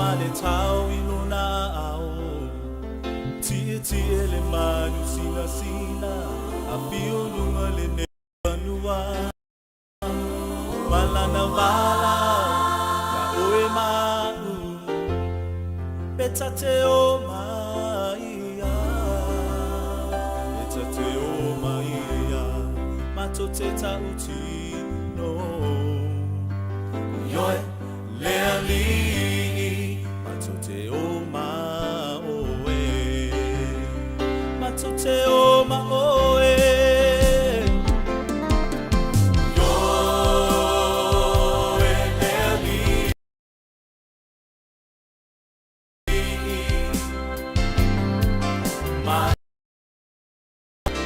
ma le tau i lona aao. Tietie le manu sinasina, afio luga le fanua. Ma lana vala ia oe ma a'u, pe ta te o mai ia, pe ta te o mai ia, matou te ta'utino. Ioe, le Alii, matou te o ma oe, matou te o ma oe. Ioe, le Alii,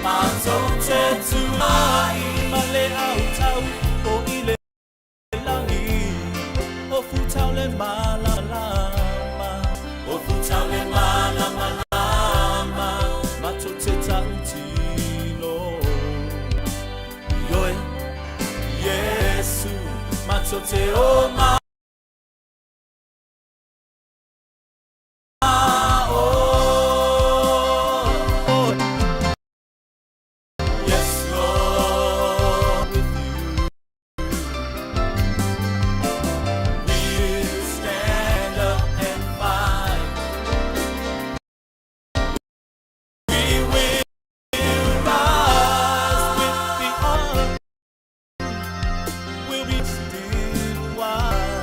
matou te tuai ma le autau o i le lagi, o futau le malamalama, o futau le malamalama, matou te ta'utino. Ioe, Iesu, matou te o ma oe. Yes, Lord, with you. We'll stand up and fight. We will rise with the army. We'll be still wide.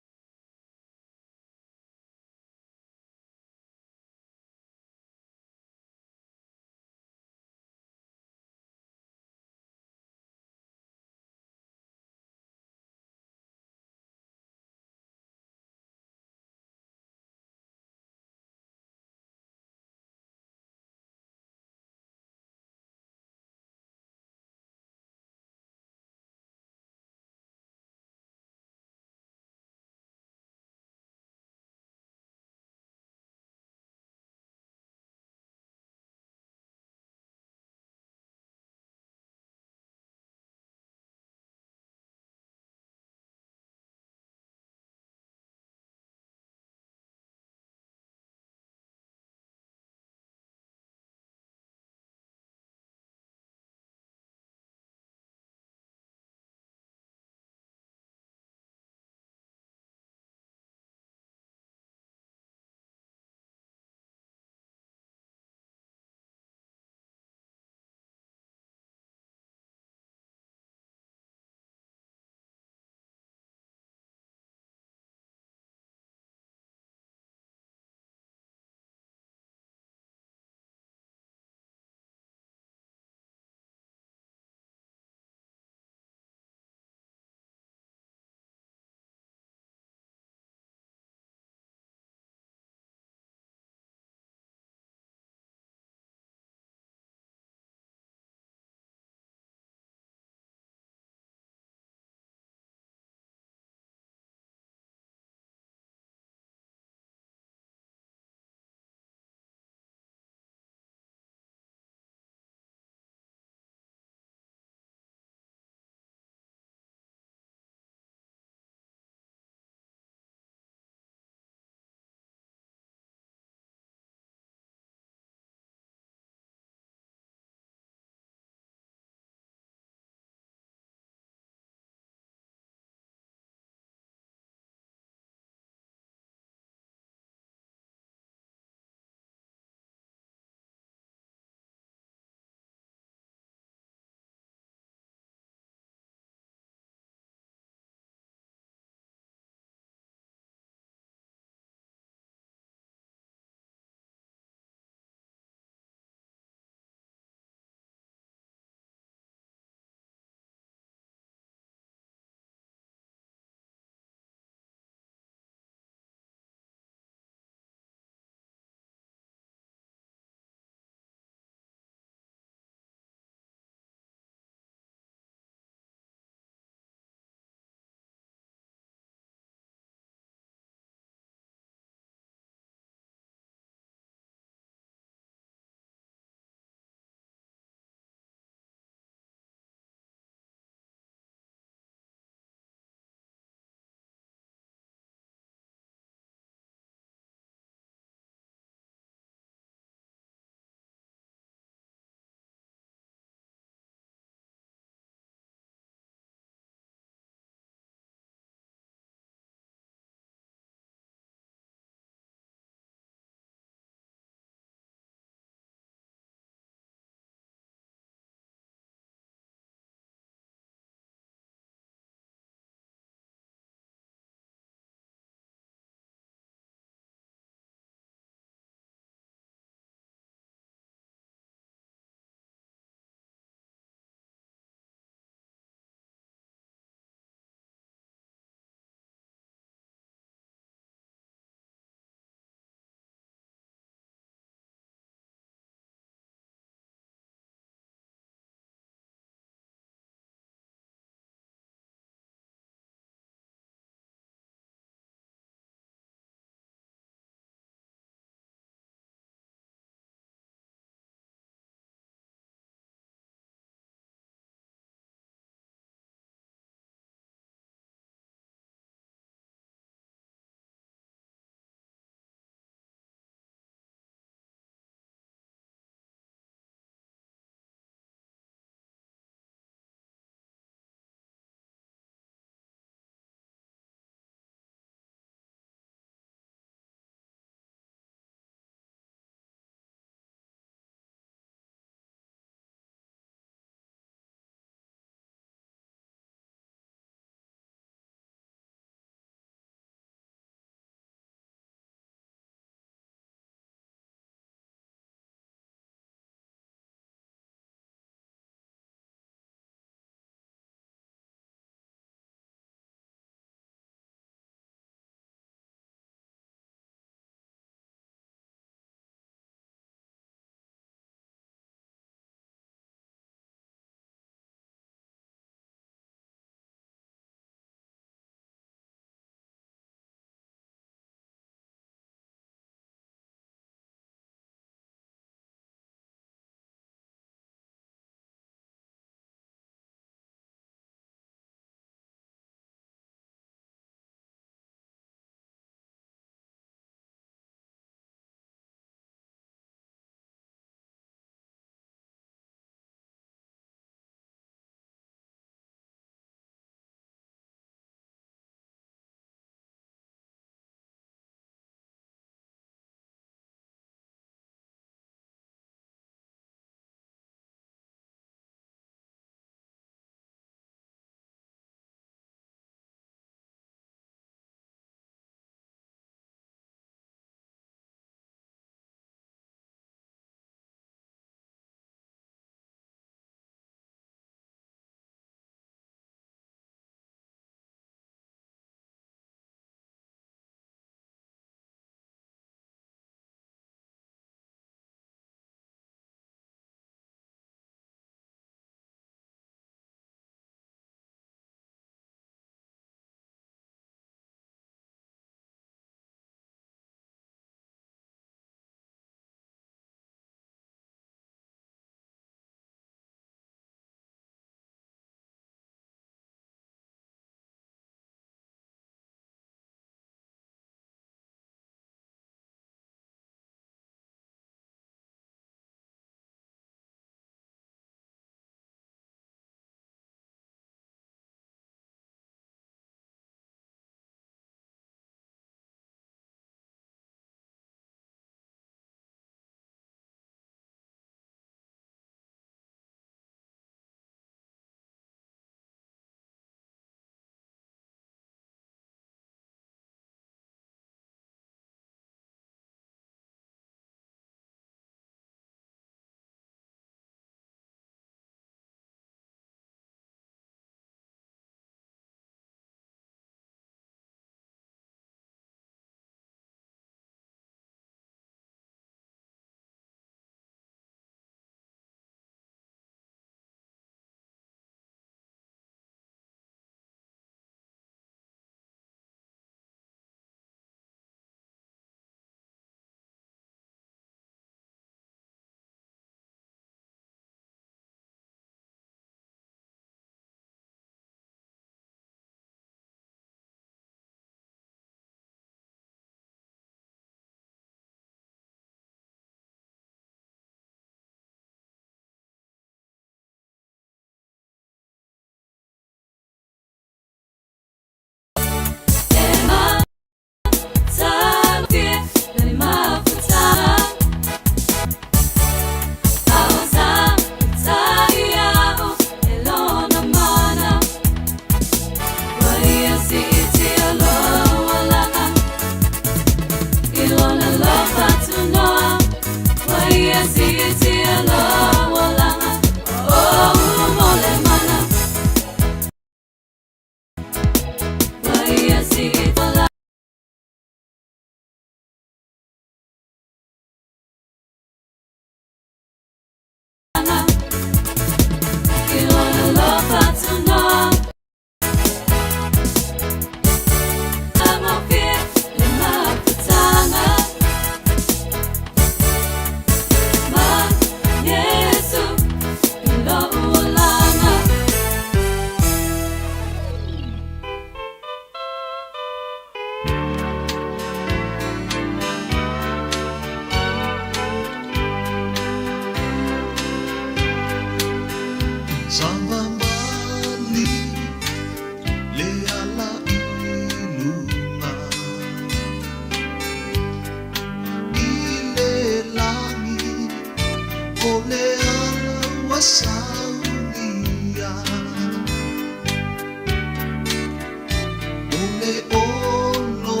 O le olo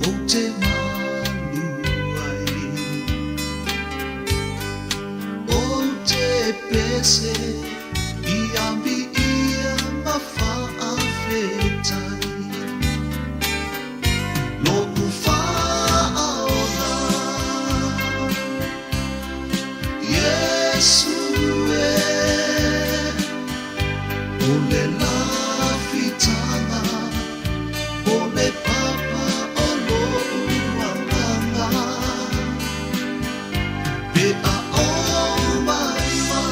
ou te malu ai, Ou te pese ia viia ma faafetai, Lo'u faaola Iesu e. O le lafitaga, o le papa o lo'u agaga, Pe a ou maima,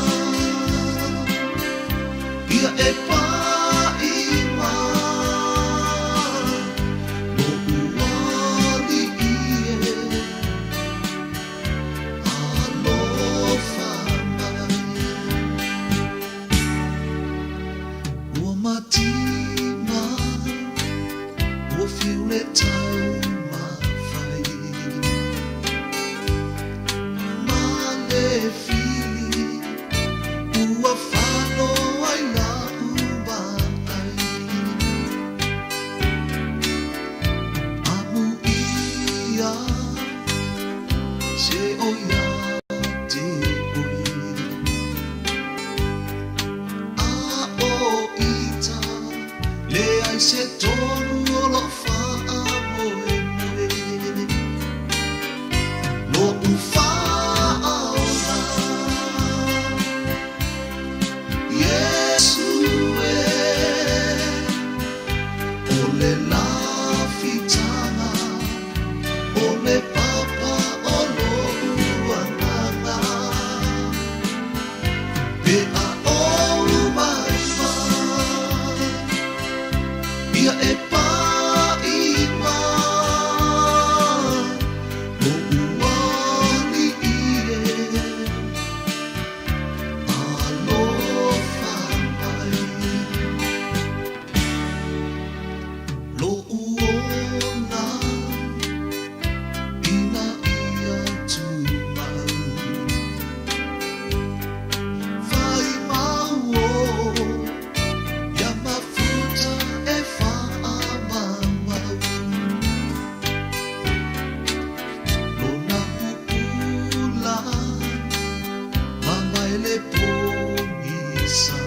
ia e pa'i mai, Lo'u alii e, alofa mai. Ua matima, ua fiu le taumafai, Ma le fili ua fano ai la'u vaai. Amuia se o ia te oe, A o ita leai se tonu o lo'u faamoemoe, Lo'u faaola Iesu e. O le lafitaga, o le papa o lo'u agaga, Pe a ou maima, ia e pa'i mai, Lo'u alii e, alofa mai. Lo'u ola ina ia tumau, Faimau o ia mafuta e faamaumau, Lona pupula ma mai le pogisa,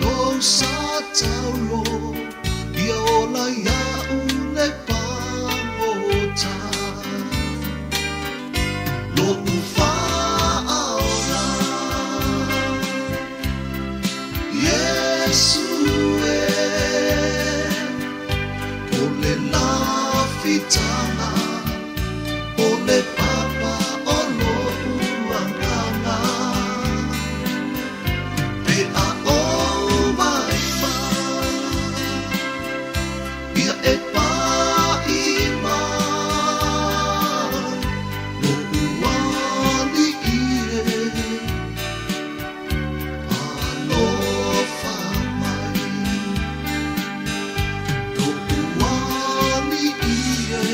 Lou sa taulo ia ola ia'u le pagota, Lo'u faaola Iesu e. O le lafitaga, o le papa o lo'u agaga, Pe a ou maima, ia e pa'i mai, Lo'u alii e, alofa mai. Lo'u alii e,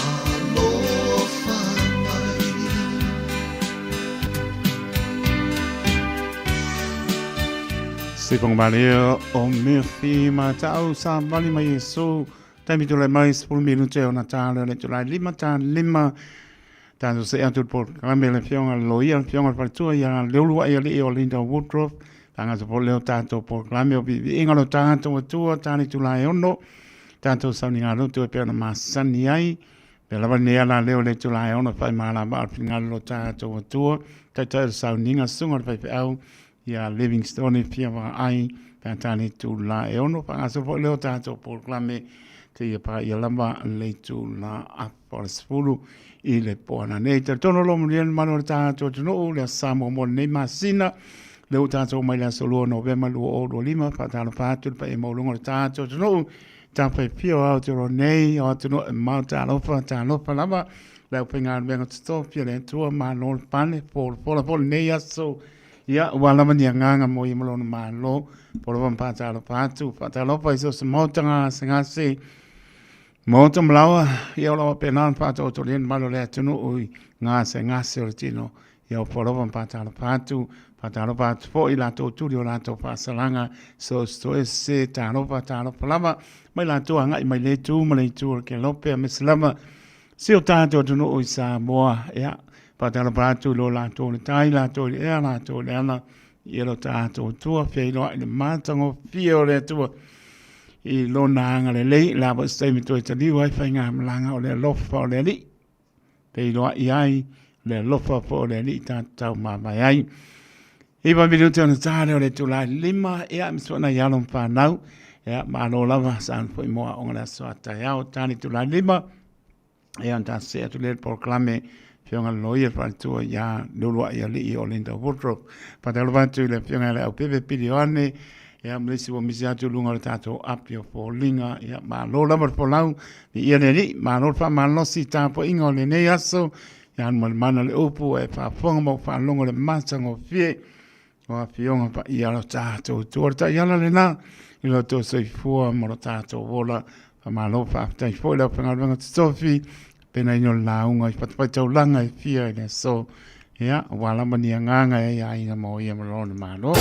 alofa mai. Se whangamalea o Murphy Matau sa vali mai Iesu. Taimi tulai mai 10 minute ona tā leo le tulai lima tā lima. Tātou se atu le polokalame le afioga le loia le afioga le faletua ia Leuluai alii o Linda Woodruff. Tagata po leo tātou polokalame o viiviiga lo tātou Atua tā le itula e ono. Tātou sauniga lotu e pei ona masani ai. Pea lava lenei ala leo le itula e ono e faaimalama o le finagalo lo tātou Atua. Taitai o le sauniga susuga o le faifeau ia Livingstone fia vaai pe a tā le itula e ono. Faagasolo foi leo tātou polokalame seia paia lava le itula afa o le 10 i le po ananei. Talitonu o lo o manuia le mamalu o le tatou atunuu le Aso Samoa mo lenei masina. Lea ua tatou omai i le aso 2 o Novema 2025, faatalofa atu i le paia maualuga o le tatou atunuu, tafaifia o Aotearoa nei, o atunuu e mamao, talofa, talofa lava le aufaigaluega totofi a le Atua, malo le pale, folafola foi lenei aso. Ia, ua lava ni agaga mo ia ma lona malo. Polofa ma faatalofa atu, faatalofa i so o se maota gasegase, maota malaoa, ia o lo o faapena ona faataotolia le mamalu o le atunuu i gasegase o le tino. Ia o polofa ma faatalofa atu, Faatalofa atu foi i latou tuli o latou faasalaga so so ese talofa talofa lava mai latou agai mai le itu ma le itu o le Kelope aemaise lava si o tatou atunuu i Samoa. Ia, faatalofa atu i lo latou le tai, latou i le ea, latou i le ala, i lo tatou Atua feiloai i le matagofie o le Atua i lona agalelei. O le a foi se taimi toe taliu ai faigamalaga o le alofa o le Alii, feiloai ai le alofa foi o le Alii tatou taumamae ai. 9 minute ona ta lea o le itula e 5, ia, aemaise foi nai alo ma fanau. Ia, malo lava sa foi mo aoga le aso a taeao. Ta le itula e 5, ia, ona tatou see atu lea i le polokalame Afioga le Loia Faaletua ia Leuluai Alii o Linda Woodruff. Faatalofa atu i le Afioga ia Leaupepe Pili Ioane, ia, ma le isi ua misi atu i luga o le tatou api o foliga. Ia, malo lava le folau, viia le Alii, malo le faamalosi i tapuaiga o lenei aso. Ia alu ma le mana le upu e faafofoga ma faalogo le matagofie o afioga paia o lo tatou Atua. O le taiala lena i lo outou soifua ma lo tatou ola. Faamalo faafetai foi le aufaigaluega totofi penaina o le lauga i fatafaitaulaga e fia i le aso. Ia, aua lava ni agaga e aiaina mo ia ma lona Malo.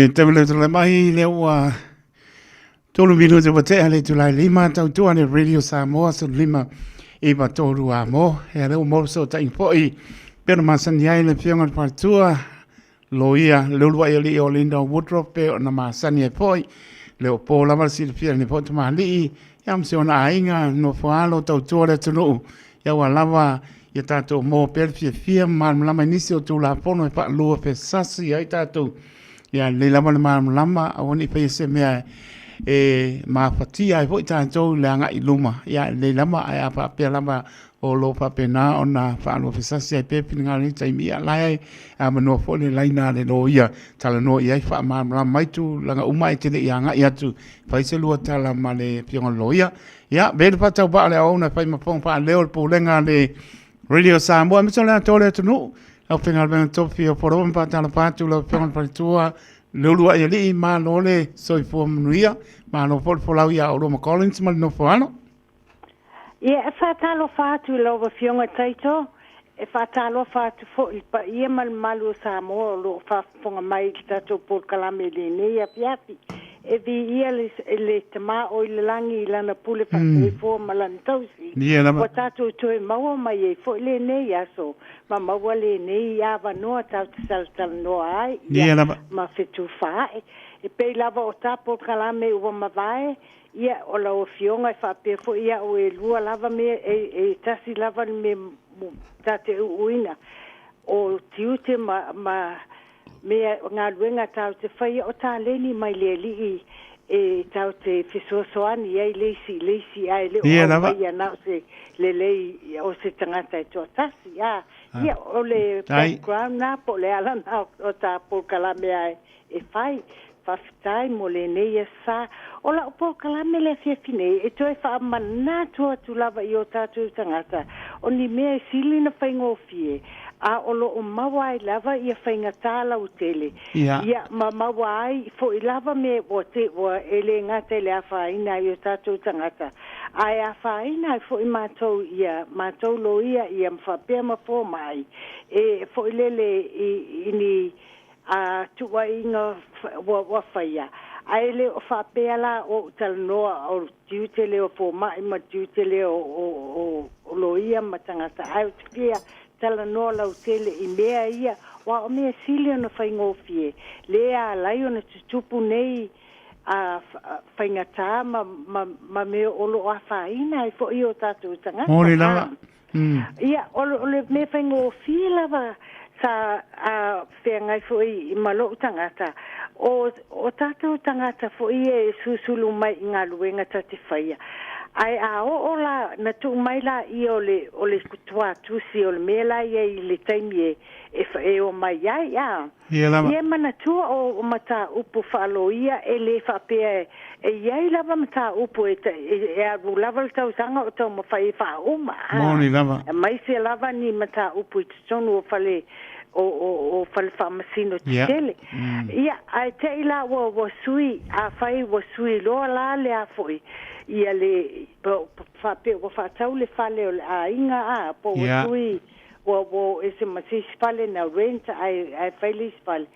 Le taimi le tulai mai lea ua 3 minute ua tea le itula e 5 tautua le Radio Samoa 15 9 3 a mo e ale ua mo so tai foi pe na masani ai le afioga i le faletua loia le uluai alii o Linda Woodruff pe ona masani ai foi le o pō lava le silafia le po tamalii ia ma si ona aiga nofo alo tautua le atunuu ia ua lava ia tatou mo pea le fiafia ma malamalama i nisi o Tulafono e faalua fesasi ai tatou. Ia lelei lava le malamalama, aua ne i faia se mea e mafatia ai foi tatou i le agai i luma. Ia lelei lava, ae a faapea lava o lo o faapena ona faalua fesasi ai pea finagalo i lenei taimi, ia la e avanoa foi le laina a le loia talanoa i ai, faamalamalama mai tulaga uma ae te le i agai atu fai se lua tala ma le afioga i le loia. Ia, vea le faatauvaa o le auauna e fai ma fofoga faaleo o le pulega a le Radio Samoa, aemaise o le atoa o le atunuu. Lau faigaluega tofi o Poloa ma faatalofa atu lau afioga i le faletua Leuluai Alii, malo le soifua manuia, malo foi le folau ia oulua ma Collins ma le nofo alo. Ia, e faatalofa atu i lau Afioga Taito, e faatalofa atu foi i le paia ma le mamalu o Samoa o lo o faafofoga mai i le tatou polokalame i lenei afiafi. E viia le, le Tama o i le lagi i lana pule faasoifua ma lana tausi. Ua tatou toe maua mai ai foi lenei aso ma maua lenei avanoa tatou te talatalanoa ai ia ma fetufaai. E pei lava o ta polokalame ua mavae, Ia, o lau Afioga e faapea foi au e lua lava mea, e tasi lava le mea ta te uuina, o tiute ma, ma mea, galuega tatou te faia, o taleni mai le Alii e tatou te fesoasoani ai le isi i le isi, ae le o aumaia na o se lelei o se tagata e toatasi. A, ia, o le background na po o le ala na o ta polokalame ae e fai. Faafetai mo lenei aso. O lau polokalame le afiafi nei e toe faamanatu atu lava i o tatou tagata o ni mea e sili na faigofie a o lo o maua ai lava ia faigata lautele ia ma maua ai foi lava mea ua te ua e le gata i le afaina ai o tatou tagata ae afaina ai foi matou ia matou loia ia ma faapea ma fomai e foi lele i ni a tuuaiga ua faia, ae le o faapea la o ou talanoa o tiute lea o fomai ma tiute lea o loia ma tagata, ae ou te fia talanoa lautele i mea ia, aua o mea sili ona faigofie, lea ala ai ona tutupu nei a faigata ma mea o lo o afaina ai foi o tatou tagata. Moni lava. Ia, o le mea faigofie lava sa feagai foi ma lou tagata, o tatou tagata foi ia e susulu mai i galuega ta te faia, ae a oo la, na tuu mai laia o le tuatusi o le mea la e i ai i le taimi e omai ai, a. Ia lava. Ia manatua o mataupu faaloia e le faapea e i ai lava mataupu e, e alu lava le tausaga o taumafai e faauma. Moni lava. Aemaise lava ni mataupu i totonu o fale o fale faamasino tetele. Ia, ae te i la ua sui, afai ua sui loa la le a foi, ia le faapea ua faatau le fale o le aiga a, po ua sui ua o ese ma se isi fale na rent ae fai le isi fale.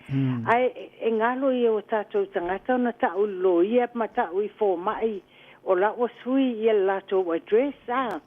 Ae e galo ia o tatou tagata ona ta'u i le loia ma ta'u i fomai o la ua sui ia le latou address a.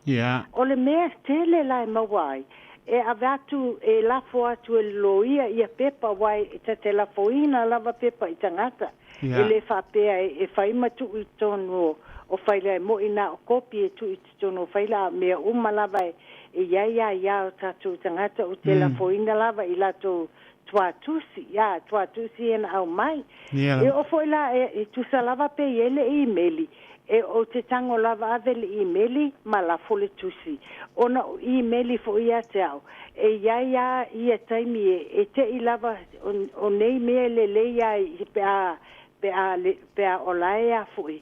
O le mea tele la e maua ai, e ave atu, e lafo atu e le loia ia pepa aua e ta te lafoina lava pepa i tagata. E le faapea e fai ma tuu i totonu o faila e mo'i na o kopi e tuu i totonu o faila a o mea uma lava e i ai a iā o tatou tagata ou te lafoina lava i latou tuatusi, a, tuatusi ia na aumai. E oo foi la e tusa lava pe i ai le imeli, e ou te tago lava ave le imeli ma lafo le tusi. Ona o imeli foi ia te au, e i ai a ia taimi e te'i lava o nei mea e lelei ai pe a pe a pe a o la e a foi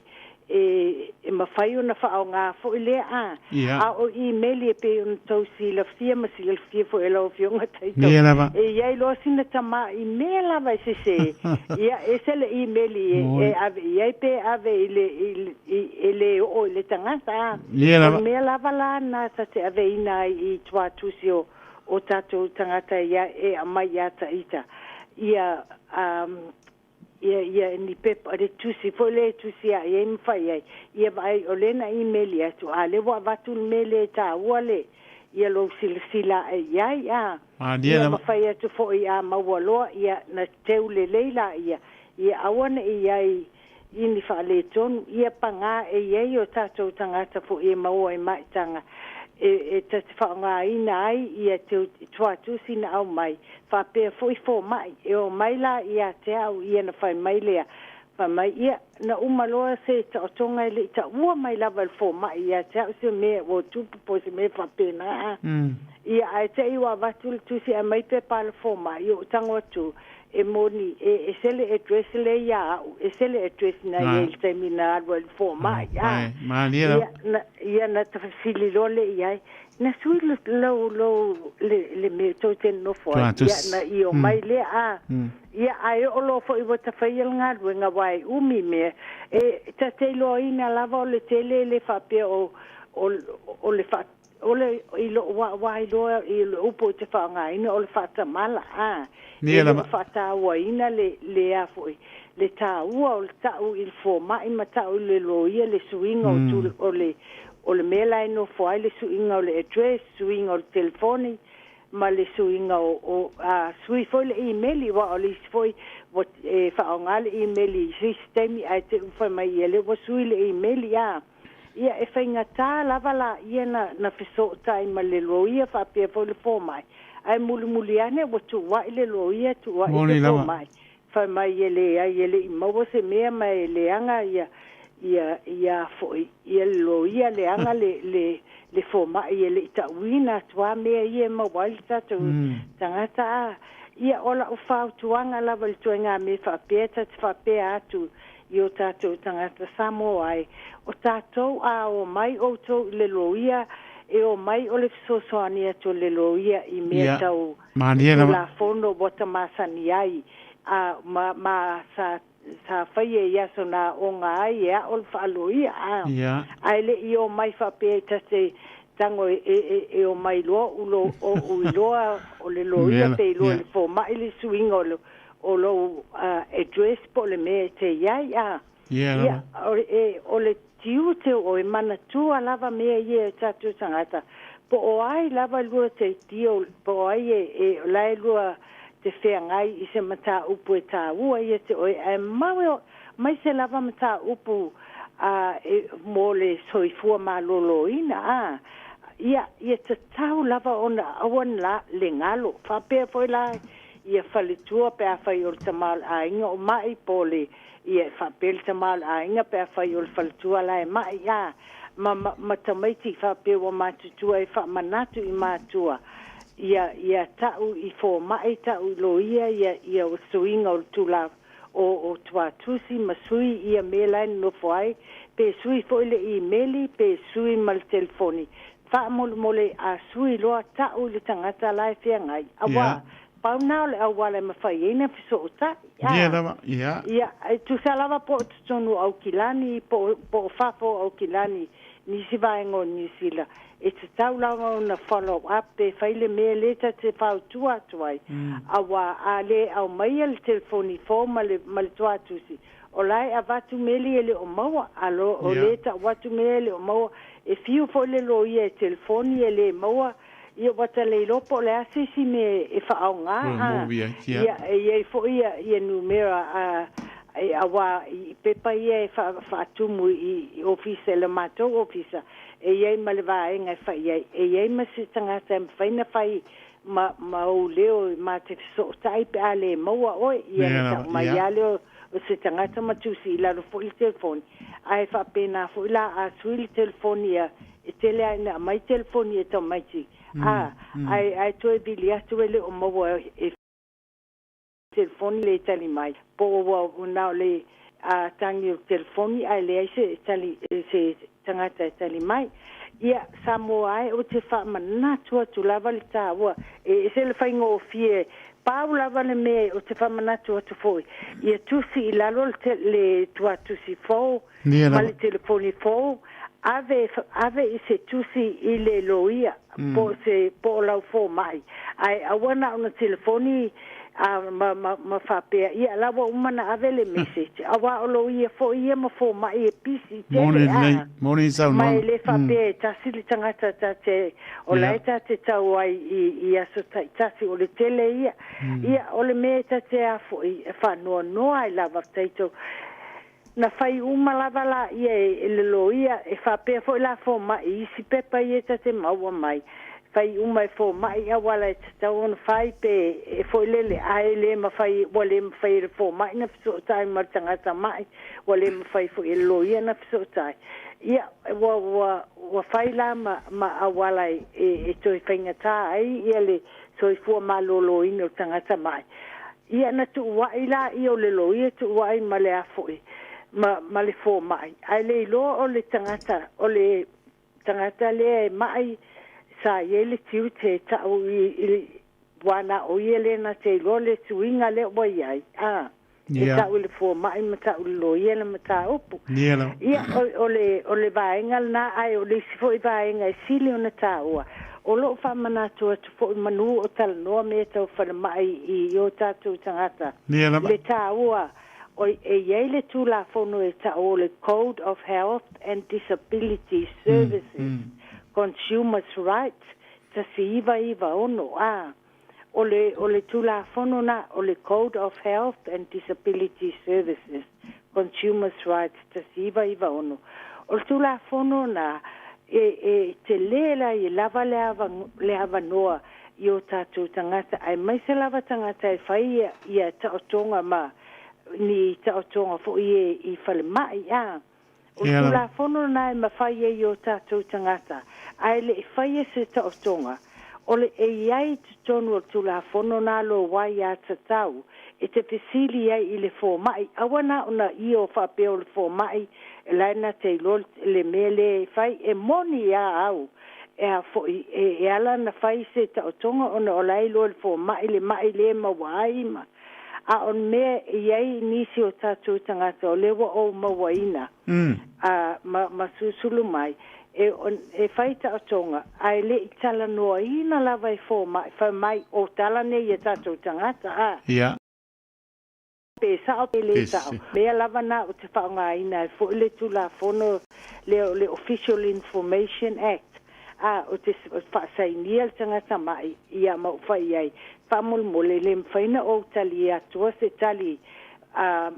e mafai ona faaaoga foi lea a. A o imeli e pei ona tou silafia ma silafia foi e lau Afioga Taito, e i ai loa sina tama i mea lava e sese, ia ese le imeli e ave i ai pe ave i le e le oo i le tagata a. O le mea lava la na ta te aveina ai i tuatusi o tatou tagata ia e aumai ia ta ita ia. Ia ia ni pepa le tusi foi lea e tusi ae ai ma fai ai, ia vaai o lea na imeli atu, a o lea ua avatu le mea lea e taua le ia lou silasila ae i ai, a. Malie Ia lava. ma fai atu foi a maua loa, ia na teu lelei laia, ia aua ne i i ai i ni faaletonu, ia pagā e i ai o tatou tagata foi e maua i maitaga e ta te faaaogaina ai ia te tuatusi na aumai, faapea foi fomai e omai la ia te au ia na fai mai lea, fai mai ia na uma loa se taotoga e le i taua mai lava e le fomai ia te au se mea ua tupu po o se mea faapena. Ia ae te i ua avatu le tusi aumai pepa a le fomai ou tago atu e moni e ese le address lea ia au, ese le address na i ai i le taimi na alu ai i le fomai. A Malie lava. ia na ia na tafesili loa lea i ai, na sui lou lou le le mea tou te nonofo ai, ia na Tuatusi. i omai lea a. Ia ae oo loa foi ua tafaia le galuega aua e umi mea e ta te iloaina lava o le tele e le faapea o o o le faa O le, i lou waawaa iloa i le upu ou te faaaogaina o le faatamala, a, Malie e le o lava. faatauaina le, le a foi, le taua o le tau i le fomai ma tau i le loia le suiga o tul, o le, o le mea la e nofo ai le suiga o le address, suiga o le telefoni, ma le suiga o, o a, sui foi le imeli, aua o le isi foi ua e faaaoga le imeli i se isi taimi ae te i ua fai mai ia lea ua sui le imeli, a. Ia, e faigata lava laia na, na fesootai ma le loia faapea foi le fomai, ae mulimuli ane ua tuuai le loia, tuuai le Moni lava. fomai, fai mai e leai e le i maua se mea ma e leaga ia, ia, ia foi, ia le loia leaga le, le, le fomai e le i tauina atu lava mea ia e maua ai le tatou tagata. A, ia, o lau fautuaga lava i le ituaiga mea faapea, ta te faapea atu i o tatou tagata Samoa e, o tatou a omai outou i le loia, e omai o le fesoasoani atu a le loia i mea Ia. tau Malie lava. Tulafono ua ta masani ai, a ma, ma sa, sa faia i aso na aoga ai e a'o le faaloia, a, Ia. ae le i omai faapea e ta te tago e, e, e, e omai loa ulo, o iloa o le loia Mea pe iloa Ia. le fomai le suiga o, le, o lou address po o le mea e te i ai, a. Ia Ia, lava. o, e, o le tiute o e manatua lava mea ia e tatou tagata. Po o ai lava lua te tio, po o ai e, e la e lua te feagai i se mataupu e taua ia te oe, ae mau e mai se lava mataupu a, e, mo le soifua malōlōina, a. Ia, ia tatau lava ona aua ne la le galo. Faapea foi la ia faletua pe afai o le tama o le aiga o ma'i po o le, ia e faapea le tama o le aiga pe afai o le faletua la e ma'i, a. Ma, ma, ma tamaiti faapea ua matutua e faamanatu i matua, ia, ia ta'u i fomai, ta'u i loia ia, ia suiga o le tula o, o tuatusi ma sui ia mea la e nonofo ai, pe sui foi le imeli, pe sui ma le telefoni. Faamolemole a sui loa ta'u i le tagata la e feagai, Ia. auā pau na o le auala e mafai ai ona fesootai, Malie a. lava. Ia. Ia, e tusa lava po o totonu o Aukilani, po, po o fafo o Aukilani, nisi vaega o Niu Sila, e tatau lava ona follow up pe fai le mea lea ta te fautua atu ai. Auā a le aumaia le telefoni fou ma le, ma le tuatusi, o la e avatu meli e le o maua, a lo, o Ia. le tau atu mea e le o maua, e fiu foi le loia e telefoni e le maua, ia ua ta le iloa po o le a se isi mea e faaaoga, Ua a. movie ai. Ia. Ia, e i ai foi ia, ia numera a, e auā i pepa ia e faatumu i, i ofisa, le matou ofisa, e i ai ma le vaega e fai ai, e i ai ma se tagata e mafai ona fai ma, ma ou leo ma te fesootai pe a le maua oe, ia Malie na lava. tau mai Ia. lava lea o o se tagata ma tusi i lalo foi le telefoni. Ae faapena foi la a sui le telefoni ia, e tele lava ina aumai telefoni e tamaiti, a, ae, ae toe vili atu e le o maua e telefoni le tali mai, po o ua na o le a, tagi o le telefoni ae leai se tali, se tagata e tali mai. Ia, Samoa e, ou te faamanatu atu lava le taua, e ese le faigofie, pau lava le mea ou te faamanatu atu foi, ia tusi i lalo le, te, le tuatusi fou Malie ma lava. le telefoni fou, ave, ave i se tusi i le loia, po o se, po o lau fomai. Ae aua na ona telefoni A ma faapea ia la ua uma na ave le message auā o loia foi ia ma fomaʻi e pisi Moni tele lelei, a moni ma saunoaga. e lē faapea e tasi le tagata tate o lae tate tau ai i aso taʻitasi o le tele ia ia o le mea e tate afoʻi e faanoanoa ai lava taito na fai uma lava laia e le loia e faapea foʻi la fomaʻi isi pepa ia tate maua mai fai uma e fomaʻi auala e tatau ona fai pe e foi lele ae lē mafai ua lē mafai e le fomaʻi na fesootai ma le tagata maʻi ua lē mafai foʻi e le loia na fesootai ia ua fai la ma auala e toe faigatā ai ia le soifua malōlōina o tagata maʻi ia na tuuaʻi laia o le loia tuuaʻi ma le afoʻi ma le fomaʻi ae le iloa o le tagata o le tagata lea e maʻi sa iai le tiute e taʻu i ua na o ia lē na te iloa le suiga lea ua iai a e taʻu i le fomaʻi ma taʻu le loia le mataupu Ia lava. ia o le vaega lenā ae o le isi foʻi vaega e sili ona tāua o loo faamanatu atu foʻi manū o talanoa mea tau falemaʻi i o tatou tagata Ia lava. le tāua o e iai le tulafono e taʻu o le Code of Health and Disability Services Consumers Rights 1996 a o le tulafono na o le Code of Health and Disability Services Consumers Rights 1996 o le tulafono na e telē la i lava le avanoa i o tatou tagata ae maise lava tagata e fai ia taotoga ma ni taotoga foʻi e i falemaʻi a o le Ia lava. tulafono na e mafai ai o tatou tagata ae leʻi faia se taotoga o le e iai totonu o le tulafono na lo ai a tatau e te fesili ai i le fomaʻi aua na ona ia o faapea o le fomaʻi e lae na te iloa le mea lea e fai e moni iā au e a foʻi e ala na fai se taotoga ona o lae iloa le fomaʻi le maʻi lē maua ai ma a o le mea e iai nisi o tatou tagata o lea ua ou mauaina a ma susulu mai e fai taotoga ae leʻi talanoaina lava e fomaʻi fai mai o tala nei e tatou tagata a pe sao pe lē sao Pese. mea lava na o te faaaogāina ai foʻi le tulafono le o le Official Information Act a o te faasainia le tagata maʻi ia ma ou fai ai faamolemole le mafaina ou tali atua se tali a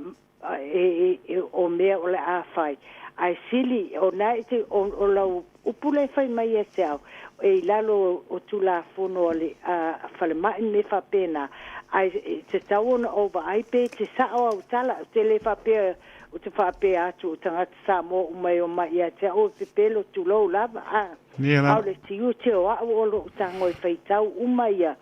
e o mea o le a fai ae sili o na e te o lau upu le fai mai e te au e i lalo o tulafono o le a falemaʻi me faapena ae e te tau ona ou vaai pe te saʻo au tala o te lē faapea o te faapea atu o tagata Samoa uma e o mai ia te au e pepelo tulou lava a Ia a o lava. le tiute o aʻu o loʻu tago e faitau uma ia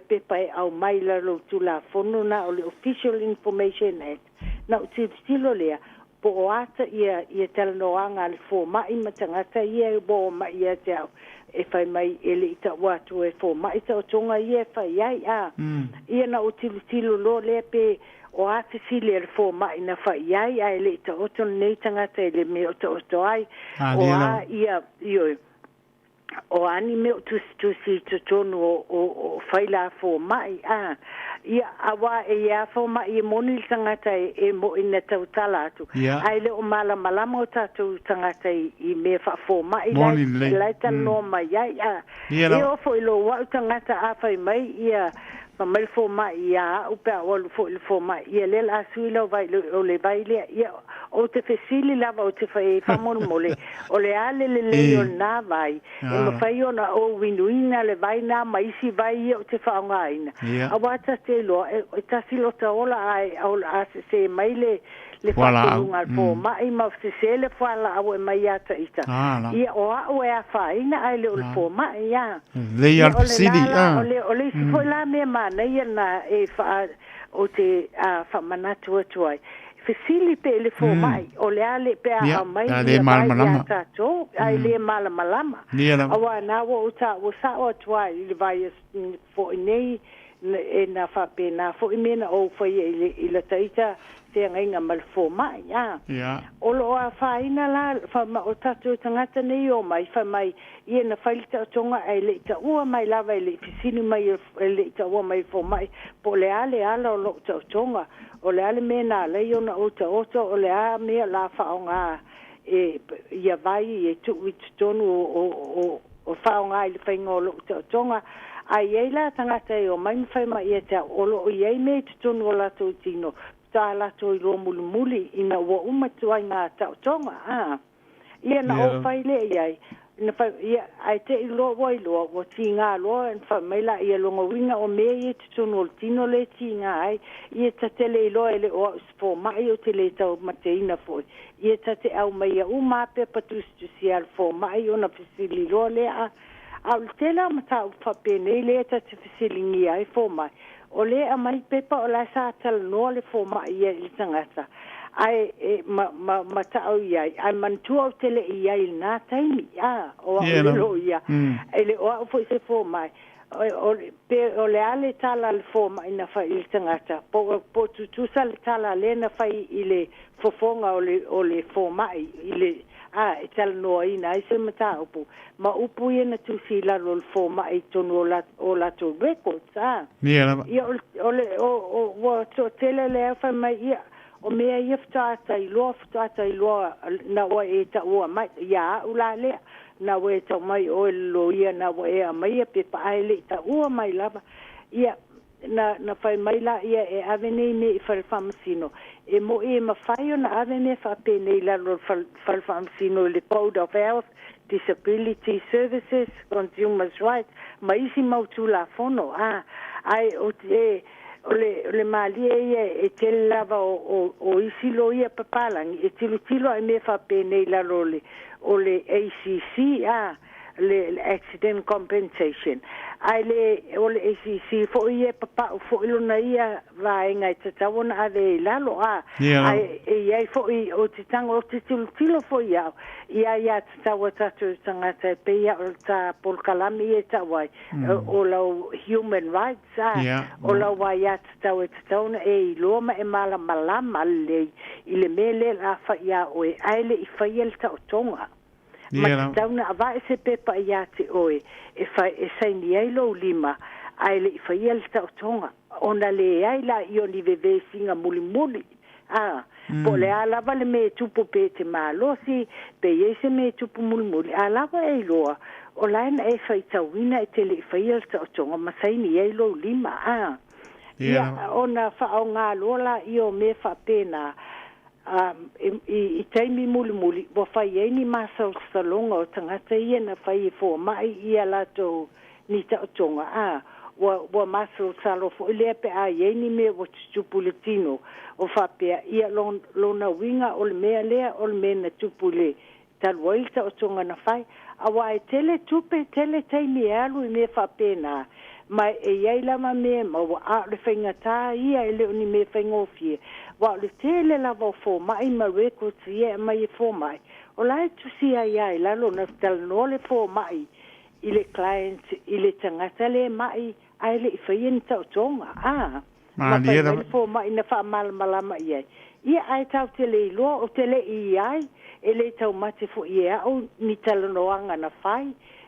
pepa e au mai lalo tulafono na o le Official Information Act na o tilotilo lea po o ata ia talanoaga a le fomaʻi ma tagata ia e ua o mai ia te au e fai mai e leʻi taʻu atu e fomaʻi taotoga ia e fai ai a ia na ou tilotilo loa lea pe o a fesili e le fomaʻi na fai ai ae leʻi taoto lenei tagata i le mea o taoto ai A o lia a lava. ia ioe o ani mea o tusitusi i totonu o faila fomaʻi a ia auā e ia fomaʻi e moni le tagata e moʻi na tautala atu ae le o malamalama o tatou tagata i mea faafomaʻi Moni lelei. lae talanoa mai ai a Ia e lava. oo foʻi lou aʻu tagata a fai mai ia fa mai le fomaʻi iā aʻu pe a alu foʻi le fomaʻi ia lea la sui lau vai o le vai lea ia o te fesili lava o te fai faamolemole o le a le lelei o lenā vai e mafai ona ou inuina le vai nā ma isi vai ia o te faaaogāina auā tate iloa e tasi lota ola ae o a sesē mai le Fualaau. faatonuga a le fomaʻi ma sesē le fualaau e mai iā taʻita Ala. ia o aʻu e afaina ae le o le fomaʻi a Lelei ia a le o le fesili. la la A. o le isi foʻi la mea manaia na e faa o te a faamanatu atu ai fesili pe le fomaʻi o le a le pe a aumai A le ia vai iā malamalama. tatou ae lē malamalama Ia lava. auā na ua ou taʻua saʻo atu ai i le vai foʻi nei e na faapena foʻi mea na ou faia i le taita feagaiga ma le foma'i a. O lo'o afaina la faama o tatou tagata nei o mai fai mai ia na fai le taotoga ae le'i ta'ua mai lava e le'i fesili mai e le'i ta'ua mai foma'i po o le a le ala o lo'u taotoga o le a le mea na alai ona ou taoto o le a mea la fa'aaogā e ia vai e tu'u i totonu o fa'aaogā i le faiga o lo'u taotoga ae iai la tagata e omai ma fai mai ia te a'u o lo'o iai mea i totonu o latou tino tā latou iloa mulimuli ina ua uma tuaiga taotoga a ia na ou fai lea iai na fai ia ae te'i loa ua iloa ua tigā loa na fai mai laia loga uiga o mea ia i totonu o le tino le tigā ai ia ta te le iloa e le o a'u se foma'i o te lē taumateina fo'i ia ta te aumaia uma a pepa tusitusia a le foma'i ona fesili loa lea a a o le tele o mataupu faapenei lea ta te fesiligia ai foma'i o lē aumai pepa o lae sa talanoa le foma'i ia i le tagata ae e ma ma ma ta'u iai ae manatua ou te le'i iai i lenā taimi a o a'u le loia e le o a'u fo'i se foma'i o pe o le a le tala a le foma'i na fai i le tagata po tutusa le tala lea na fai i le fofoga o le foma'i i le a e talanoaina ai se mataupu ma upu ia na tusi i lalo o le foma'i i totonu o latou records a. Ia lava. Ia o le o ua to'atele lea fai mai ia o mea ia faatoa tailoa na ua e ta'ua mai ia a'u la lea na ua e tau mai oe le loia na ua e aumaia pepa ae le'i ta'ua mai lava ia na fai mai la ia e ave nei mea i fale faamasino e mo'i e mafai ona ave mea faapenei lalo o le fale faamasino i le Code of Health, Disability Services, Consumers Rights ma isi mau tulafono a ae o e o le malie ia e tele lava o isi loia papalagi e tilotilo ai mea faapenei lalo o le ACC a le Accident Compensation ae le o le ACC fo'i ia papa'u fo'i lona ia vaega e tatau ona ave i lalo a ae e iai fo'i o te tago o te tilotilo fo'i au ia ia tatau a tatou tagata e pei o le ta polokalame ia e ta'u ai o lau human rights a o lau aiā tatau e tatau ona e iloa ma e malamalama lelei i le mea lea la fa'i iā oe ae le'i faia le taotoga ma tatau na avae se pepa iā te oe e fai e saini ai lou lima ae le'i faia le taotoga ona leai laia o ni vevesiga mulimuli a po o le a lava le mea e tupu pe te malosi pe iai se mea e tupu mulimuli a lava e iloa o lae na e faitauina e te le'i faia le taotoga ma saini ai lou lima a ia ona faaogā loa laia o mea faapena i taimi mulimuli ua fai ai ni masalosaloga o tagata ia na fai e foama'i ia latou ni taotoga a ua masalosalo fo'i lea pe a iai ni mea ua tutupu le tino o faapea ia lona uiga o le mea lea o le mea na tupu i le talu ai le taotoga na fai auā e tele tupe tele taimi e alu i mea faapena ma e iai lava mea maua a o le faigatā ia e le o ni mea faigofie ua o le tele lava o foma'i ma records ia e aumai e foma'i o la e tusi ai a i lalo na talanoa le foma'i i le client i le tagata le ma'i ae le'i faia ni taotoga a ma fai mai le foma'i na faamalamalama i ai ia ae tatou te le iloa o te le'i i ai e le taumate fo'i e a'u ni talanoaga na fai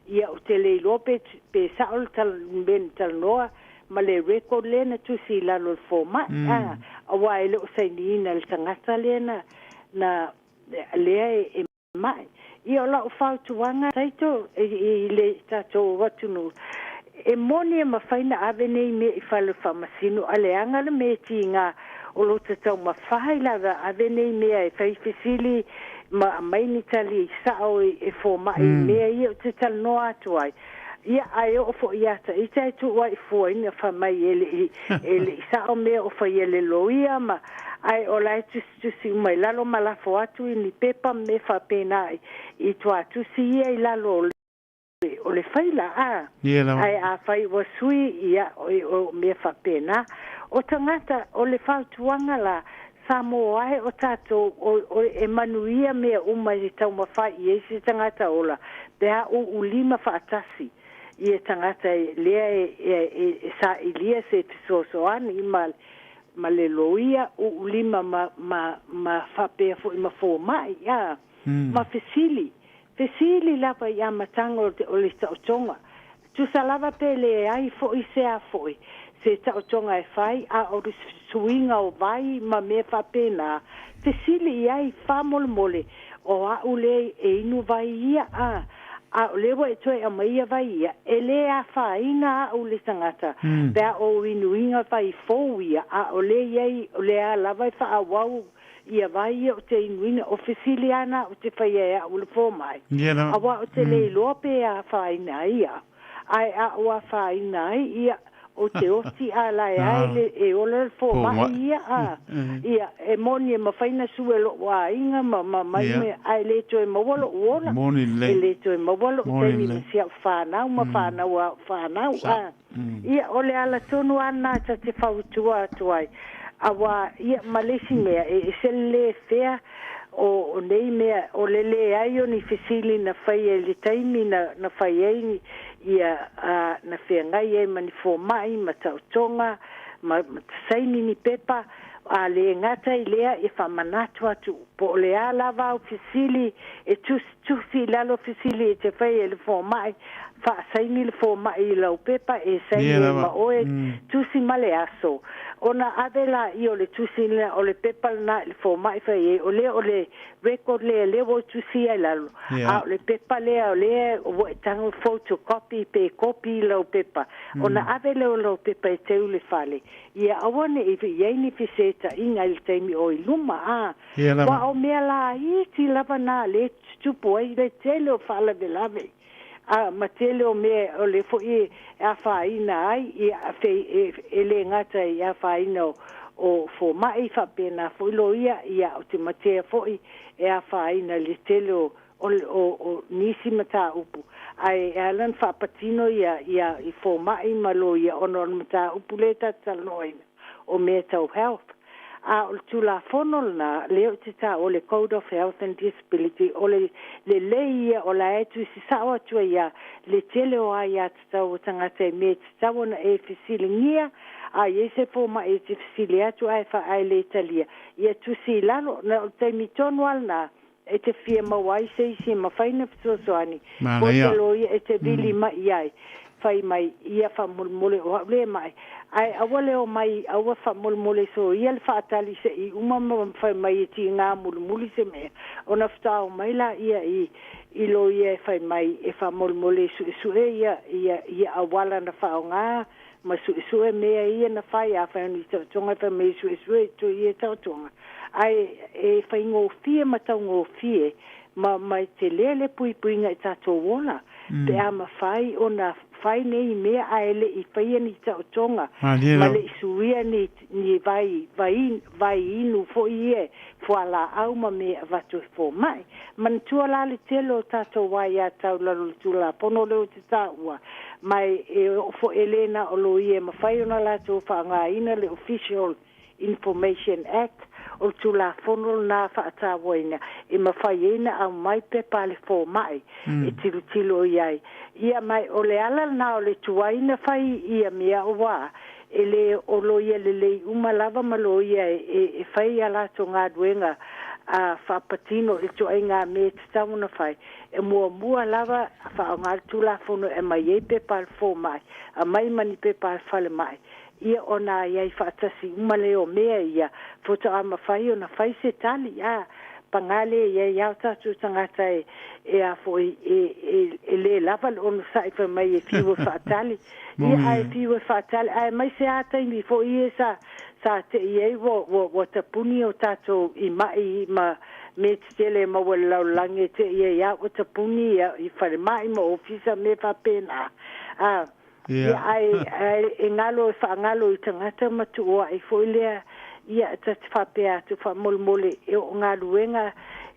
ia o te le iloa pe sa'o le mea na talanoa ma le record lea na tusi i lalo o le foma'i a auā e le o sainiina le tagata lea na lea e ma'i ia o la'u fautuaga taito i le tatou atunuu e moni e mafai na ave nei mea i fale faamasino a leaga le mea tigā o lo tatau mafai lava ave nei mea e fai fesili ma aumai ni tali sa'o e foma'i i mea ia o te talanoa atu ai ia ae oo fo'i iā ta'ita e tuu ai fuaina fai mai e le'i sa'o mea o faia le loia ma ae o lae tusitusi uma i lalo ma lafo atu i ni pepa ma mea faapena i tuatusi ia i lalo o le faila a ae a fai ua sui ia o mea faapena o tagata o le fautuaga la Samoa ae o tatou o e manuia mea uma i taumafai i ai se tagata ola pe a u'ulima fa'atasi ia tagata lea e sa'ilia se fesoasoani ma ma le loia u'ulima ma faapea fo'i ma foma'i a ma fesili fesili lava i amataga o le ta'otoga tusa lava pe leai fo'i se a fo'i se ta'otoga e fai a o le suiga o vai ma mea fa'apena fesili i ai fa'amolemole o a'u le e inu vai ia a a o le ua e toe aumaia vai ia e lē afaina a'u le tagata pe a ou inuiga vai fou ia a o le iai o le a lava e fa'aauau ia vai ia o te inuina o fesili ana o te faia e a'u le foma'i auā o te le iloa pe afaina ai ia ae a'u afaina ai ia o te oti a lae ae le e ola le foma'i ia a ia e moni e mafai na sue lo'u aiga ma mai me ae lē toe maua lo'u ola e lē toe maua lo'u taimi ma si a'u fanau ma fanau a'u fanau a ia o le ala tonu ana ta te fautua atu ai auā ia ma le isi mea e ese le lē fea o nei mea o le leai o ni fesili na faia i le taimi na fai ai ia a na feagai ai ma ni foma'i ma ta'otoga ma tasaini ni pepa a lē gata i lea e fa'amanatu atu po o le a lava au fesili e tusitusi i lalo fesili e te fai e le foma'i fa'asaini le foma'i i lau pepa e saini ai ma oe tusi ma le aso ona ave laia o le tusi lena o le pepa lenā i le foma'i fai ai o lea o le record lea lea ua tusi ai lalo a o le pepa lea o lea ua e tago photocopy pe kopi i lau pepa ona ave lea o lau pepa e teu le fale ia aua ne'i iai ni feseta'iga i le taimi o i luma a ua o mea laiti lava na lē tutupu ai le tele o fa'alavelave a ma tele o mea o le fo'i e afaina ai ia fe e lē gata i afaina o foma'i fa'apena fo'i loia ia o te matea fo'i e afaina i le tele o nisi matāupu ae e ala ona fa'apatino ia i foma'i ma loia ona o le matāupu lea tatalanoaina o mea tau health a o le tulafono lenā lea o te tā o le Code of Health and Disability o le lelei ia o la e tusi sa'o atu ai ia le tele o aiā tatau o tagata e mea tatau ona e fesiligia a iai se foma'i e te fesili atu ae ae lē talia ia tusi i lalo na o le taimi tonu a lenā e te fia maua ai se isi e mafai na fesoasoani po te loia e te vili mai ai fai mai ia fa'amolemole o a'u lē ma'i ae aua le o mai aua fa'amolemole so ia le fa'atali se'i uma ma fai mai e tigā mulimuli se mea ona fa'atao mai la ia i loia e fai mai e fa'amolemole su'esu'e ia auala na fa'aogā ma su'esu'e mea ia na fai a fai ni ta'otoga fai mai su'esu'e to ia ta'otoga ae e faigofie ma taugofie ma e telē le puipuiga i tatou ola pe a mafai ona fai nei mea ae le'i faia ni ta'otoga ma le'i suia ni vai inu fo'i ia fualā'au ma mea avatu e foma'i manatua la le tele o tatou aiā tau lalo le tulafono lea o te tā'ua ma e o'o fo'i e lē na o loia e mafai ona latou fa'aaogāina le Official Information Act o le tulafono lenā fa'atāuaina e mafai ai na aumai pepa a le foma'i e tilotilo i ai ia mai o le ala lenā o le tuai na fai ia mea uā e lē o loia lelei uma lava ma loia e fai ia latou galuega a fa'apatino i to'aigā mea tatau ona fai e muamua lava fa'aaogā le tulafono e mai ai pepa a le foma'i aumai ma ni pepa a le falema'i ia ona ai ai fa'atasi uma lea o mea ia foto'a mafai ona fai se tali a pagā lē iai a o tatou tagata e a fo'i e lē lava le onosa'i fai mai e fiu e fa'atali ia ae fiu e fa'atali ae mai se a taimi fo'i ia sa te'i ai ua tapuni o tatou i ma'i ma me tetele maua le lalolagi e te'i ai a ua tapuni ia i falema'i ma ofisa me fa'apena a ia ae e galo e fa'agalo i tagata ma tu'ua'i fo'i lea ia ta te fa'apea atu fa'amolemole e o'o galuega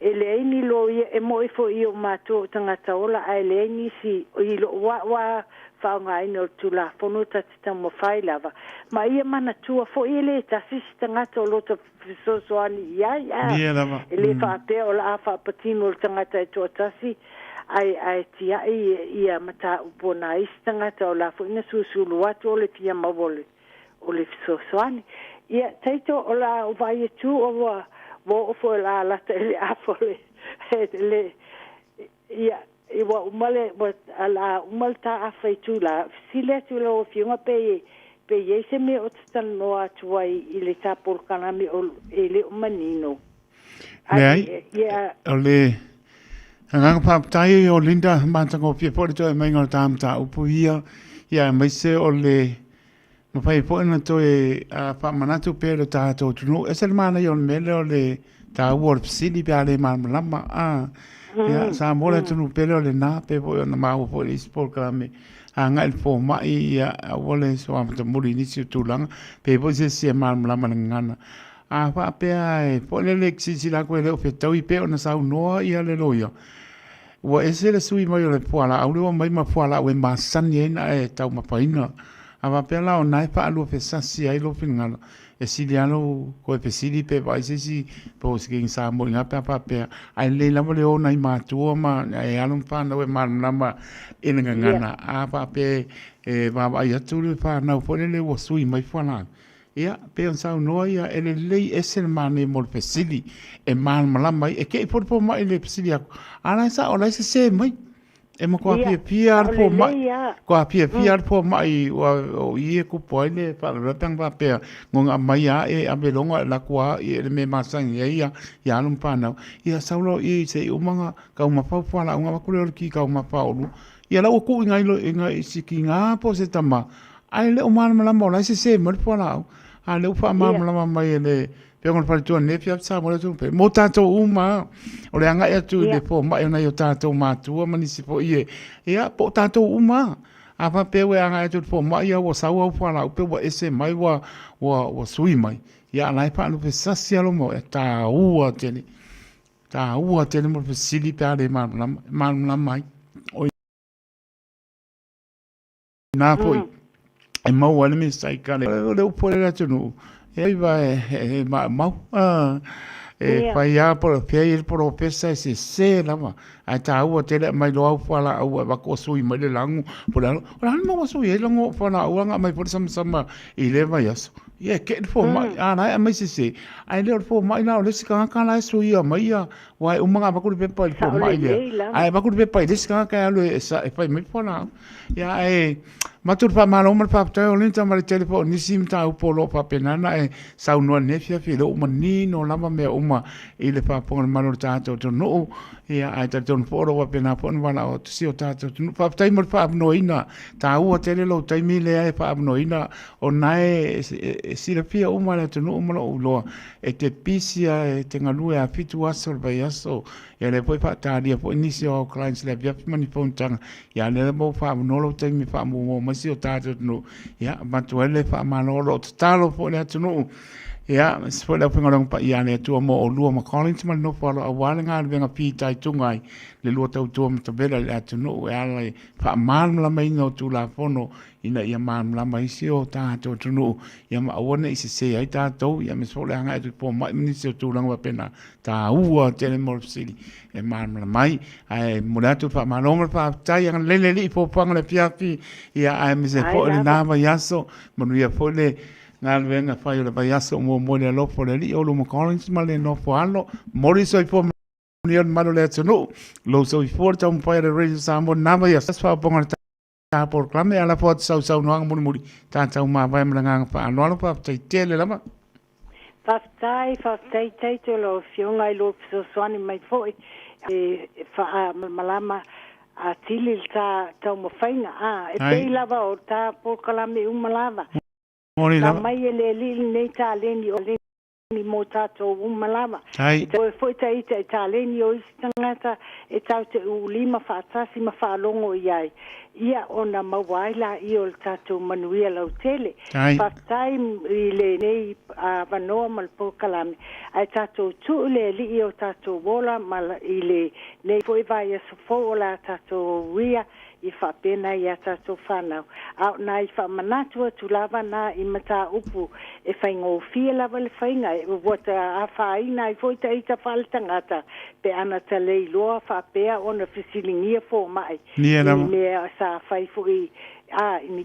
e leai ni loia e mo'i fo'i o matou o tagata ola ae leai nisi i lo'u a'u a fa'aaogāina o le tulafono ta te taumafai lava ma ia manatua fo'i e lē tasi se tagata o lota fesoasoani i ai a e lē fa'apea o la'a fa'apatino le tagata e to'atasi ae tia'i ia matāupu o nā isi tagata o la fo'i na susulu atu o le fia maua o le fesoasoani. Ia, taito o la o vai atu o ua ua oo foi o la lata i le afa o le le ia i ua uma le ua la uma le taafa i tula. Fesili atu i lau Afioga pe pe i ai se mea o te talanoa atu ai i le tā polokalame o e le o manino. Leai, o le agaga faafetai o Linda matagofie foi le toe aumaiga o le ta mataupu ia, ia aemaise o le mafai foi ona toe faamanatu pea i lo tatou atunuu. E ese le manaia o le mea lea o le taua o le fesili pe a le malamalama. Ia, Samoa le atunuu pele o lena, pei foi ona maua foi i le isi polokalame agai i le fomai, ia aua le soamatamuli i nisi o tulaga, pei foi se isi e malamalama i le gagana. A faapea e foi lele e silasila atu e le o fetaui pei ona saunoa ia le loia, ua ese le sui mai o le fualaau lea ua aumai ma fualaau e masani ai ona e taumafaina. A faapea la o na e faaluafesasi ai lou finagalo, e sili lava lou toe fesili pe vaai se isi po o se King Samoa i ina pe a faapea, ae lelei lava le o nai matua ma e alo ma fanau e malamalama i le gagana. A faapea e vaavaai atu le fanau foi lele ua sui mai fualaau, Ia, pei ona saunoa ia, e lelei ese le manaia mo le fesili e malamalama ai. E te i foi le fomai i le fesili atu, a la e sao, o la e sese mai. E matua fiafia lava le fomai, matua fiafia lava le fomai ua o i e tupu ai le faalavelave pe ana faapea na ona aumai lava e ave loa ona alu atu lava i le mea e masani ai ia alo ma fanau. Ia sau loa i i se i uma ona taumafa au fualaau ona avatu lea o le ki taumafa o oulua. Ia la ua tuu i si tiga po o se tama Ae le o malamalama o la e sese mai le fualaau. A lea ua faamalamalama mai e le Afioga i le Faletua nei afiafi Samoa le atunuu pele. Mo tatou uma lava, o le agai atu i le fomai o nai o tatou matua ma nisi foi e, ia, po o tatou uma lava. A faapea ua e agai atu i le fomai a ua sau au fualaau pe ua ese mai ua, ua, ua sui mai, ia a la e faalupesasi lava lou mau, e taua tele, taua tele mo le fesili pe a le malamalama, e malamalama ai. O ina foi e maua ai le Minisita i kale o le upu a le atunuu e iva e maumau e fai lava po o fea le polofesa e sese lava ae taua tele aumai loa au fualaau avatu o sui mai le lagu po o le a o le a le mea ua sui ai lagu o fualaau a na aumai foi le samasama i lea vaiaso ia e kee le fomai a la e aumai sese ae le o le fomai la o le isi tagata la e suia mai ia Aua e uma ona avatu le pepa i le fomai lea, ae avatu le pepa i le isi tagata e alu e fai mai fualaau. Ia ae avatu le faamalo ma le faafetai o Linda ma le tele foi o nisi mataupu o lo o faapena ona e saunoa i lenei afiafi, e le o manino lava mea uma i le faafofoga a le mamalu o le tatou atunuu. Ia ae talitonu foi o lo o faapena foi ona valaau atu si o tatou atunuu. Faafetai mo le faaavanoaina, taua tele lou taimi lea e faaavanoaina ona e silafia uma e le atunuu ma lou iloa E te pisi a e te galue a 7 aso o le vaiaso. Ia lea foi faatalia foi nisi o au clients i le afiafi ma ni fonotaga. Ia lea lava ua faaavanoa lou taimi e faamuamua mai si o tatou atunuu. Ia avatu ai le faamalo o lo o tatalo foi le atunuu. Ia aemaise foi le aufaigaluega paia a le Atua mo oulua ma Collins ma le nofo alo aua le galuega fitaituga ai le lua tautua matavela i le atunuu e ala i faamalamalamaina o Tulafono ina ia malamalama ai si o tatou atunuu, ia ma aua ne i sese ai tatou, ia aemaise foi o le agai atu i fomai ma nisi o tulaga faapena, taua tele mo le fesili e malamalama ai. Ae momoli atu le faamalo ma le faafetai, agalelei le Alii i foafoaga o le afiafi, ia aemaise foi lena vaiaso, manuia foi le galuega fai o le vaiaso muamua i le alofa o le Alii, oulua ma Collins ma le nofo alo, momoli le soifua manuia o le mamalu o le atunuu, lou soifua le taumafai a le Radio Samoa i lena vaiaso, faaopoopoga o le ta polokalame a lafo atu sau saunoaga mulimuli tatou mavae ma le agaga faaaloalo. Faafetai tele lava. Faafetai, faafetai Taito i lau Afioga i lou fesoasoani mai foi e faamalamalama atili le ta taumafaiga. A, e pei lava o ta polokalame uma lava. Moni Na lava. mai e le Alii lenei taleni o ni mō tātou uma lava. Ai. E toe foi ta ita i taleni o isi tagata e tau te ulima faatasi ma faalogo i ai, ia ona maua ai laia o le tatou manuia lautele. Ai. Faafetai i lenei avanoa ma le polokalame, ae tatou tuu le Alii o tatou ola ma i lenei foi vaiaso fou o le a tatou auia i faapena i a tatou fanau. A o nai faamanatu atu lava na i mataupu e faigofie lava le faiga. Ae ua ta afaina ai foi ita faaletagata pe ana taleiloa faapea ona fesiligia foma'i Ia i lava. mea sa fai fo'i a i ni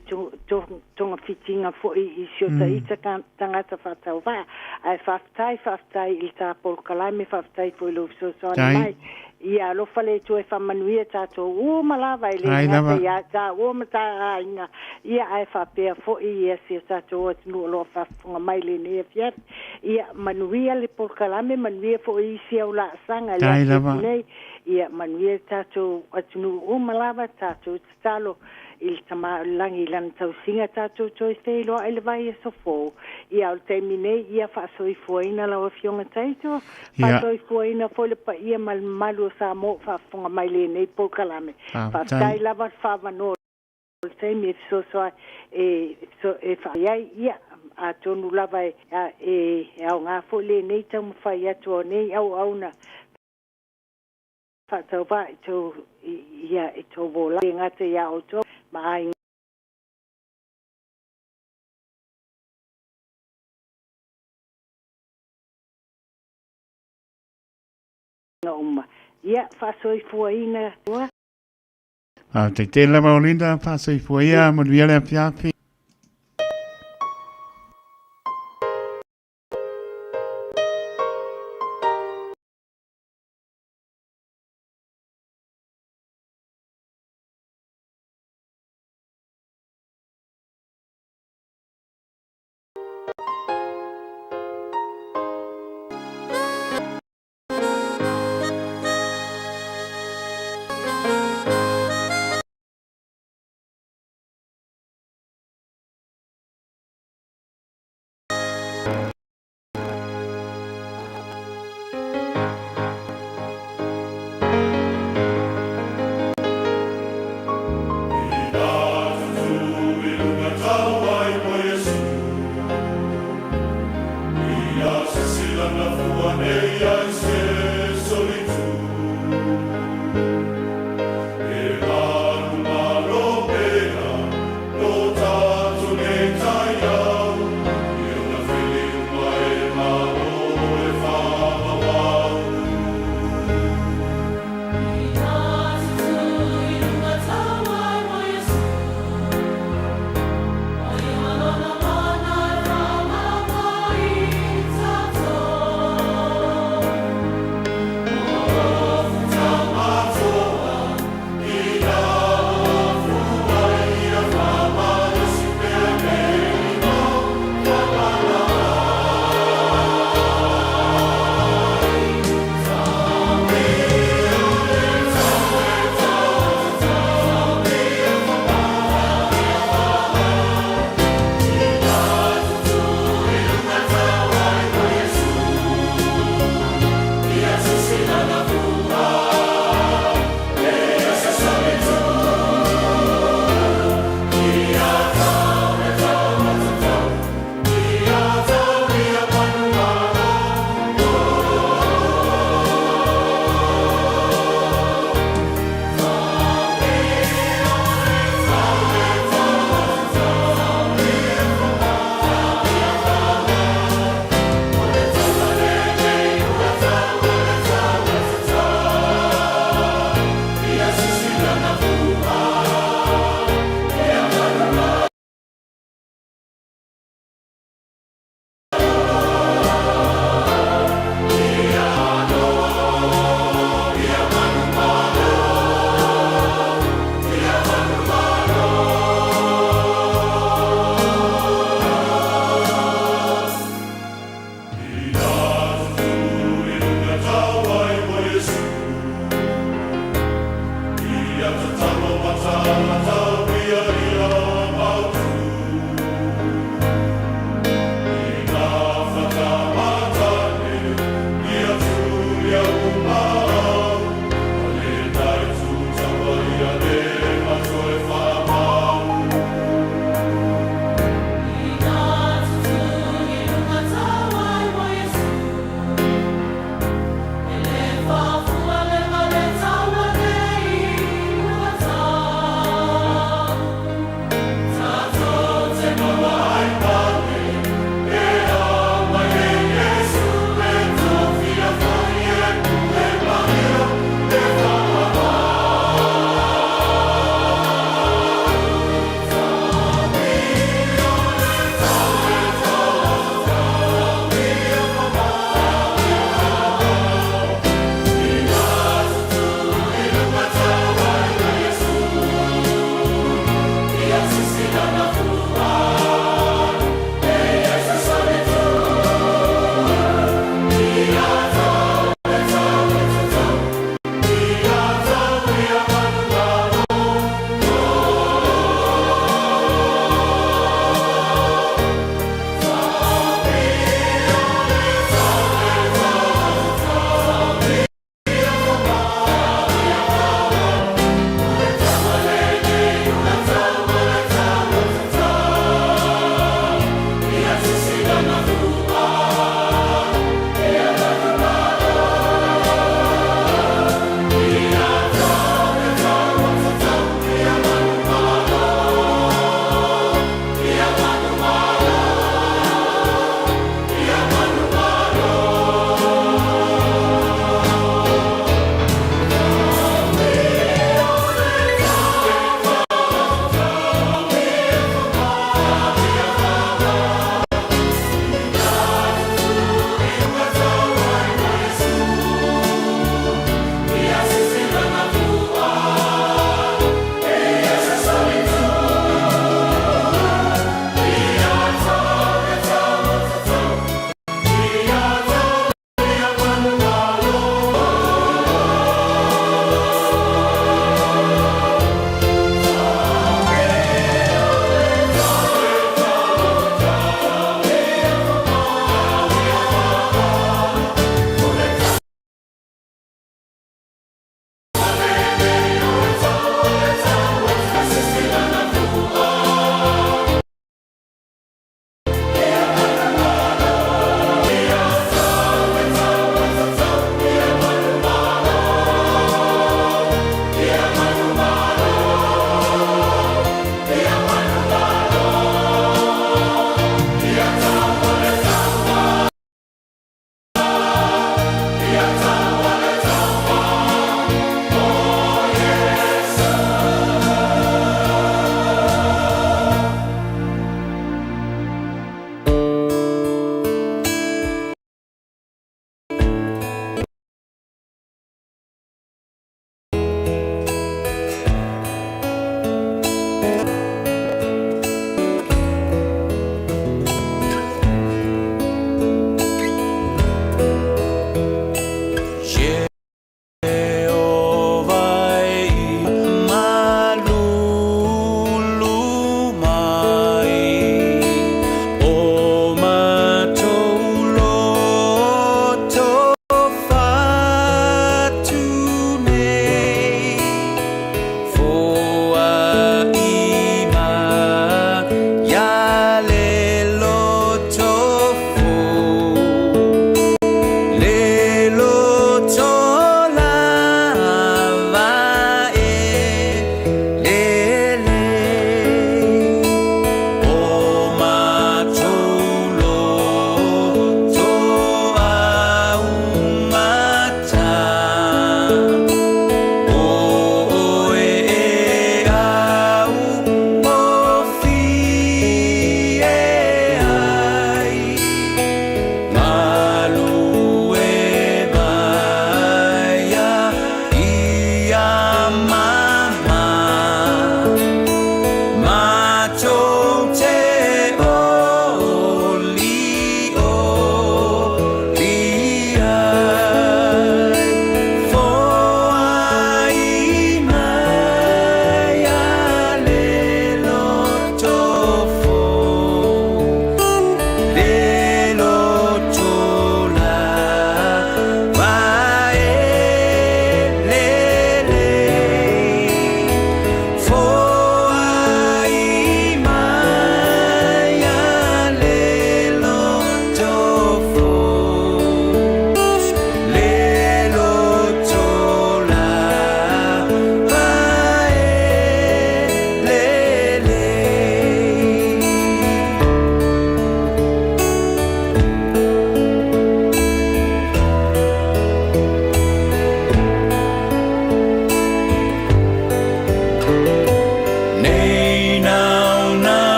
togafitiga fo'i i si o taita tagata faatauva'a. Ae faafetai, faafetai i le ta polokalame, faafetai foi i lou fesoasoani Tai. mai. Ia alofa le Atua e faamanuia tatou uma lava e le Tai gata lava. iā tāua ma tā aiga, ia ae faapea foi ia si o tatou atunuu o lo o faafofoga mai lenei afiafi. Ia manuia le polokalame, manuia foi isi au laasaga i le Tai afiafi lava. nei. Ia manuia le tatou atunuu uma lava, tatou tatalo i le Tama o le Lagi i lana tausiga tatou toe feiloai i le vaiaso fou. Ia o le taimi nei, ia faasoifuaina lau Afioga Taito, Ia. faasoifuaina foi le paia ma le mamalu o Samoa o faafofoga mai i lenei polokalame. Faafetai. Faafetai lava le faavanoa o le taimi e fesoasoani e e fai ai. Ia atonu lava e e aoga foi lenei taumafai atu o nei auauna faatauvaa i tou ia i tou le gata iā outou ma aiga uma. Ia faasoifuaina ua. Faafetai tele lava Olinda, faasoifua ia, manuia le afiafi.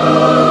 Amen.